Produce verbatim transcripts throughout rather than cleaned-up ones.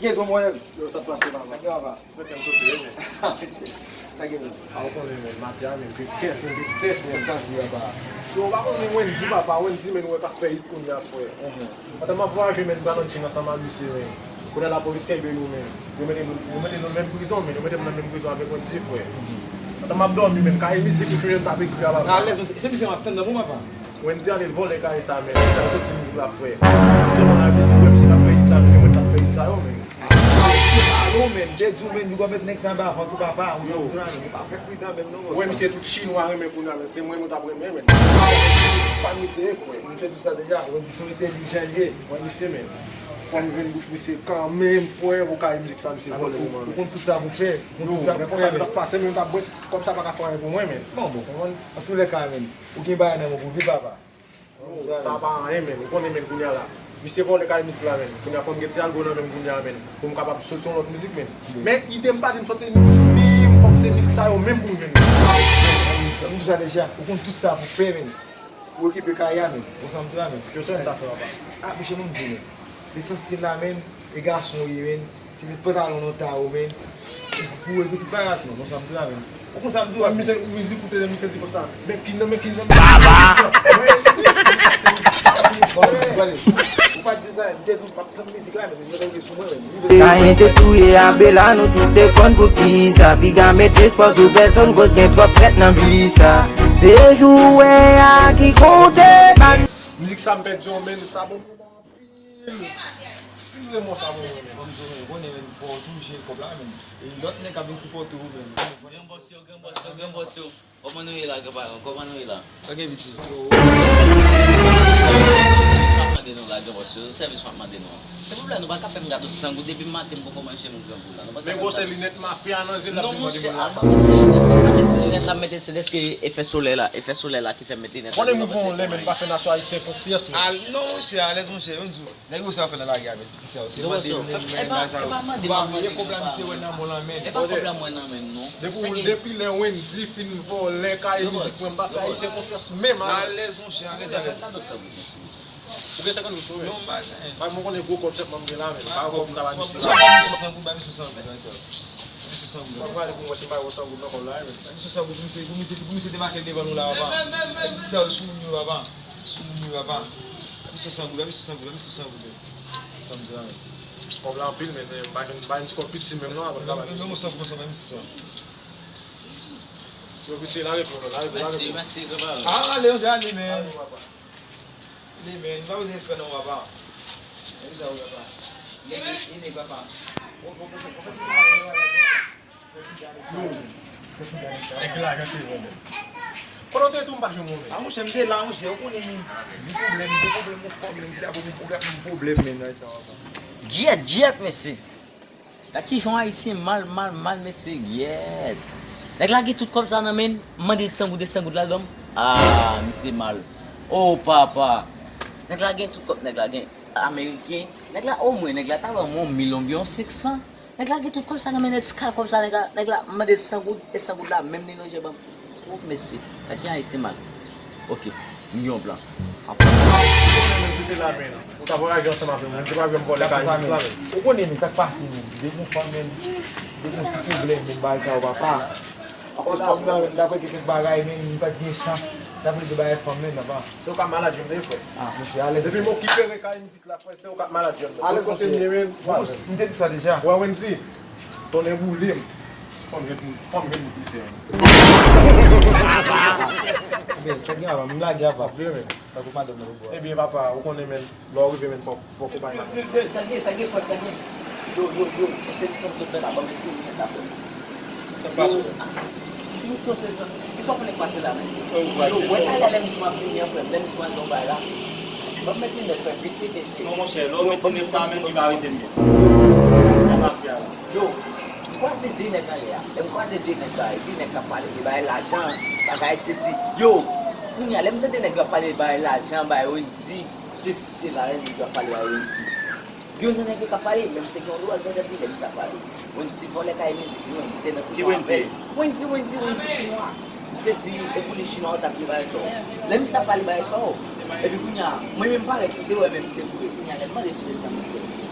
Gen zon mwen. Yo, sa t pase, papa? Sa gen, papa? Frè, kè m sote, wi, men. Sa gen, men. A, ou konnen, men, maten an, men, tristès, men, tristès, men, tansi, papa. Yo, ou pa konnen Wendy, papa, Wendy, men, ou wè k ap fè hit kounye a, frè. Pandan m ap vwayaje, men, m pral nan Chine ansanm ak misye, men. Kounye a lapolis kenbe nou, men. Yo mete nou, yo mete nou nan menm prizon, men, yo mete m nan menm prizon avèk Wendy, frè. Pandan m ap dòmi, men, kaye mizik ou chonje m t ap ekri a, papa. Alèz, men, se, se misye m ap tann nan, bon, papa. Wendy ale l vòlè kaye sa, men. Sa yo soti mizik la, frè. Misye konn a misye, wè misye k ap fè hit la, men, yo mwen k ap fè hit sa yo, men. Alo, men, m te di w, men, nou konn met nèg sa anba vant ou, papa. Ou konprann, men, nou pa fè pridan menm, non. Ou wè misye tout chinwa renmen kounye a, men, se mwen nou t ap renmen, men. Pa nou te ye, frè. M te di w sa deja, Wendy se yon entèlijan li ye. Mwen, misye, men. Fò m jwenn bout misye kanmenm, frè, pou kaye mizik sa, misye vòlè pou mwen, men. Ou konn tout sa pou fè. Ou konn tout sa pou fè, men. Yo, men konsa nou t ap pase, men nou t ap bwè, kòb sa pa ka fè anyen pou mwen, men. Bon, bon. Konprann? Antoulèka, men, ou gen bagay nan men w pou viv, papa. Sa pa anyen, men. Ou konnen, men, kounye a la. Misye vòlè kaye mizik la, men. Kounye a fò m gen ti algo nan men m kounye a, men. Pou m kapab soti yon lòt mizik, men. Men ide m pa di m soti mizik, men fò m se mizik sa yo menm pou m jwenn. M di sa deja. Ou konn tout sa pou fè, men. Pou okipe kaye a, men. Ou konn sa m di la, men. Yo sèl m ta fè, papa. A, monchè, ban m di, men. Lesansyèl la, men, e gason w ye, men. Se met pantalon nan ta ou, men. Pou epi tout bagay non, konsa m di la, men. Ou konsa m di la, men. Mizik, mizik ou te, misye di konsa. Men kin nan, men kin nan. Baba! Ou pa di sa, m te di w p ap tann mizik la, men. Mwen rete sou mwen, men. Kayen te touye Abela, nou tout te konn poukisa. Piga met espwa sou pèsonn, koz gen twòp trèt nan vi sa. Se jouwè a ki konte, man. Mizik sa m pèdi yon, men, sa bon. Anpil. Anpil remò sa mwen, men. Ban m di w, men, ou konnen, men, fò w toujou jere kòb la, men. E lòt nèg k ap vin sipòte w, men. Gran bòs yo, gran bòs yo, gran bòs yo. Kòman nou ye la, gran paran? Kòman nou ye la? Sa gen piti? Sèvis m ap mande nou la, gran bòs yo. Sèvis m ap mande nou. Silvouplè, nou pa ka fè m gate san goud depi maten m poko manje, nou grangou la. Nou pa ka fè m gate san goud. Men gwosè linèt mafya nan zye l ap vin mande moun lajan. Sa vle di linèt la mete se dèske efè solèy la, efè solèy la ki fè m met linèt la. Konnen m voye yon lè, men m pa fè nasyon ayisyen konfyans, men. Al, non, monchè, alèz, monchè, yon jou. Nèg yo sa yo fè nan lage a, men, piti sa yo. Se mande yo, men, men, sa yo. Ou pa voye kòb la, misye wè nan men w la, men. E pa kòb la mwen nan men m, non. Depi, depi lè Wendy fin vòlè kaye mizik mwen, m pa fè ayisyen konfyans menm, alèz. Alèz, monchè, alèz, alèz. Ou gen senkant goud sou ou, men. Non, m pa gen. Mwen konnen gwo kòb sèlman m gen la, men. Pa kòb m ka ba misye. Ba misye san goud, ba misye san goud, ba misye san goud. Mwen prale pou mwen, si m pa gen san goud nan kòb la, men. Ba misye san goud, pou misye, pou misye, pou misye debake l devan nou la, papa. Piti sa yo sou moun yo, papa. Sou moun yo, papa. Ba misye san goud, ba misye san goud, ba misye san goud. Sa m di la, men. Kòb la anpil, men, men, m pa gen, m pa gen ti kòb piti menm, non, avan m ka ba misye. Men, men, men, san goud, san goud, ba misye san goud. Yo, piti, lave pou nou, lave pou, lave pou. Mèsi, mèsi, papa. Ah, ale, ale, men. Ale, papa. Ale, men, nou pa bezwen espè non, papa. Mèsi, papa. Ede, ede, papa. Yo, nèg lajan se vre, men. Kote w te tou, m pa janm wè w, men. A, monchè, m te la, monchè, ou konnen, men. Gen pwoblèm, gen pwoblèm, gen pwoblèm, men, nan sa, papa. Gyèt, gyèt, mesye. Gad kijan yon ayisyen mal, mal, mal, mesye, gyèt. Nèg la gen tout kòb sa nan men l, m mande l san goud, e san goud la l ban m. Ah, misye mal. Oh, papa. Nèg la gen tout kòb, nèg la gen ameriken. Nèg la, omwen, nèg la ta ban m yon mil, yon senk san. Nèg la gen tout kòb sa nan men, nèg ti kal kòb sa, nèg la, nèg la, m mande l san goud, e san goud la, menm li nan je ban m. Oh, mesye, gad ki ayisyen mal. Ok, m gen yon plan. Apre. Ou ta voyaje ansanm avè mwen, m te pa janm vòlè kaye mizik la, men. Ou konnen, men, sa k pase, men. Depi yon fanm, men, depi yon ti pwoblèm, men, bagay sa yo, papa. Akoz fanm nan, men, dapre gen kèk bagay, men, m pa t gen chans. Dapre gen bagay fanm, men, papa. Se ou k ap manadje m, frè. Ah, mesye, alèz. Depi m okipere kaye mizik la, frè, se ou k ap manadje m. Alèz, kote m ye, men. M te di sa deja. Wè, Wendy. Tonnè boule m. Fò m jwenn, fò m jwenn bout misye, men. Ebyen, sa gen avan, m lage avan. Vre, men. Tankou madanm nan, bò. Ebyen, papa, ou konnen, men, lè w rive, men, fò, fò konpayi madanm. Sa gen, sa gen, frè, sa gen. Yo, yo, yo, se ti kòm sot fè la, ban m ti kòm sot la, frè. Sa k pase? Yo, ah, ti misyon se sa. Kisa w konnen k pase la, men? Yo, wè, talè lè m di m ap vini an, frè, lè m di w al nan yon bay la. Ban m met linèt, frè, vit, vit, vit. Non, monchè, lè w met linèt sa, menm li pa rete byen. Yo, se mafya la. Yo, m kwaze de nèg anlè a. Lè m kwaze de nèg la, de nèg k ap pale de bay lajan, bagay sesi. Yo, kounye a, lè m tande nèg yo ap pale de bay lajan, bay Wendy, sesi, sela, lè nèg yo ap pale bay Wendy. Gen yon nèg yo k ap pale, menm se gen yon lwa gade pi lè misye ap pale. Wendy vòlè kay mizik, Wendy te nan prizon avè l. Wendy, Wendy, Wendy chinwa. Misye di, e pou li chinwa yo t ap di bagay sa yo. Lè misye ap pale bagay sa yo, epi kounye a, mwen menm parèt, m te wè menm se vre. Kounye a, lè m mande misye sa pou fè.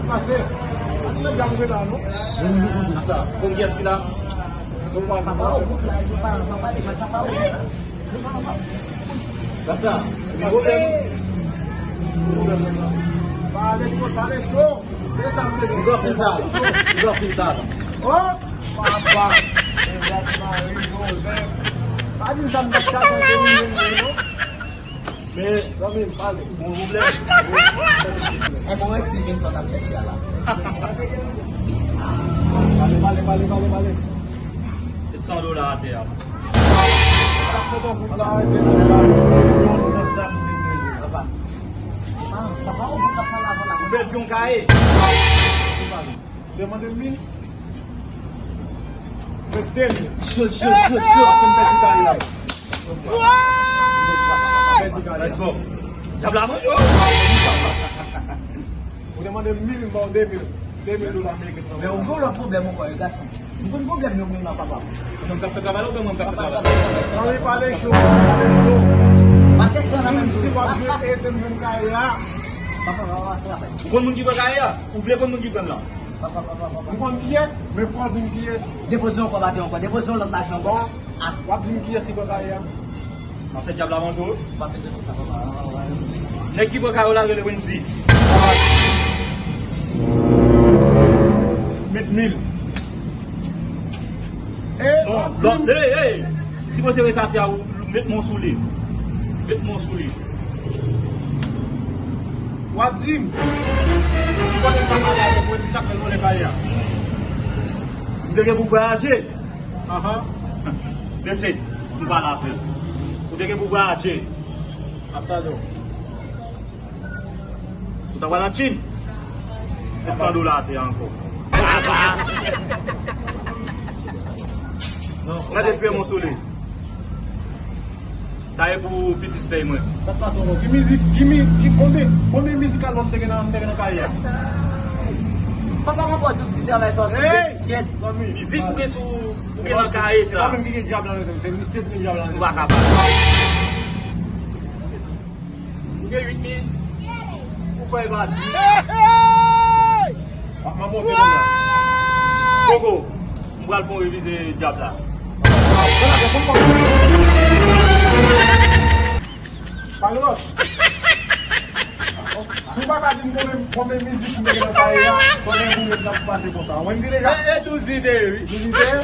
Sa k pase? Ann nan gade la, non? Sa, konn kiyès ki la? Papa, ou bout la, epi pa, pa pale, pa pale. Sa, sa, gen pwoblèm? Pale cho, pale cho. Se sa m te di. Gen anpil talan. Gen anpil talan. Oh, papa. Joseph. Pa di m sa m t ap chante, non. Men, zanmi m, pale. Bon pwoblèm. E bon, si vin sa t ap fèt la. Pale, pale, pale, pale, pale. Met san dola atè a. Ou pèdi yon kaye. Ou te mande mil? Met de mil. Cho, cho, cho, cho. Paske m pèdi kaye a. M pèdi kaye a. Let's go. Dyab la manje w. Ou te mande mil, m ba w de mil. De mil dola ameriken. Men ou gen yon lòt pwoblèm ankò, wi, gason. M konn pwoblèm yo menm nan, papa. Mwen k ap fè travay la oubyen mwen k ap fè travay la? Pale, pale cho, pale cho. Pase san nan menm. Si w ap jwe ede m jwenn kaye a. Papa, papa, papa. Ou konn moun ki pran kaye a? Ou vle konn moun ki pran l lan? Papa, papa, papa. M konn kiyès, men fò w di m kiyès. Depoze yon kòb atè ankò, depoze yon lòt lajan ankò. Bon, w ap di m kiyès ki pran kaye a? M ap fè dyab la manje w. Ou pa bezwen fè sa, papa. Nèg ki pran kaye w la rele Wendy. Met mil. E, bon, lòt, ey, ey. Sipoze rekate a, ou met men w sou li. Met men w sou li. W ap di m. Ou konnen m pa pale avèk Wendy, sa k fè l vòlè kaye a. M te gen pou vwayaje. Ahan. Mesye, m pale avè w. Ou te gen pou vwayaje. M ap tande w. Ou ta pral nan gym? Met san dola atè a ankò. Gade pye mwen sou li. Sa e pou pitit fèy mwen. Sa t pase ankò? Ki mizik, ki mi, ki konbyen, konbyen mizik albòm te gen nan, te gen nan karyè a? Papa, mwen pran tout ti travay sa, se de ti chèz. Mizik ou gen sou, ou gen nan karyè sa. Se pa menm ki gen djab la nan tèt, se misye ki gen djab la nan tèt. Ou pa ka pale. Ou gen uit minit. Ou kwè l pa di? M ap monte kòm la. Koko, m pral fè yon revize djab la. Carlos, si w pa ka di m konbyen, konbyen mizik m te gen nan karyè a, konbyen moun yo t ap pase konsa. Wendy deja. E, e douz li te ye, wi. Douz li te ye.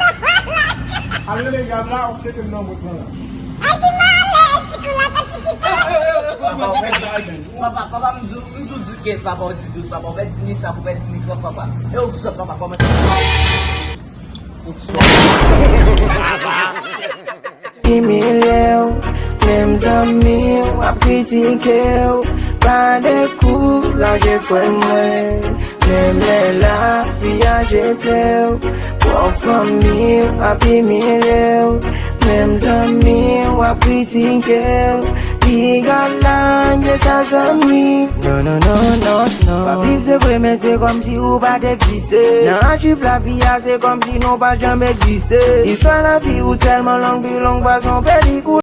Al rele djab la, w ap tete m nan bòt lan la. Papa, papa, m di w, m di w di kenz, papa, w di douz, papa, w pèdi ni sa, w pèdi ni krab, papa. E w ki sòt, papa, kòmanse. Imilye w, menm zanmi w ap kritike w. Pa dekouraje, frè mwen, menm lè lavi a jete w. Pwòp fanmi w ap imilye w, menm zanmi w ap kritike w. Piga lang e sa, zanmi. Non, non, non, non, non. W ap viv, se vre, men se kòmsi ou pa t egziste. Nan achiv lavi a, se kòmsi nou pa t janm egziste. Istwa lavi ou tèlman long, pi long pase yon pelikou.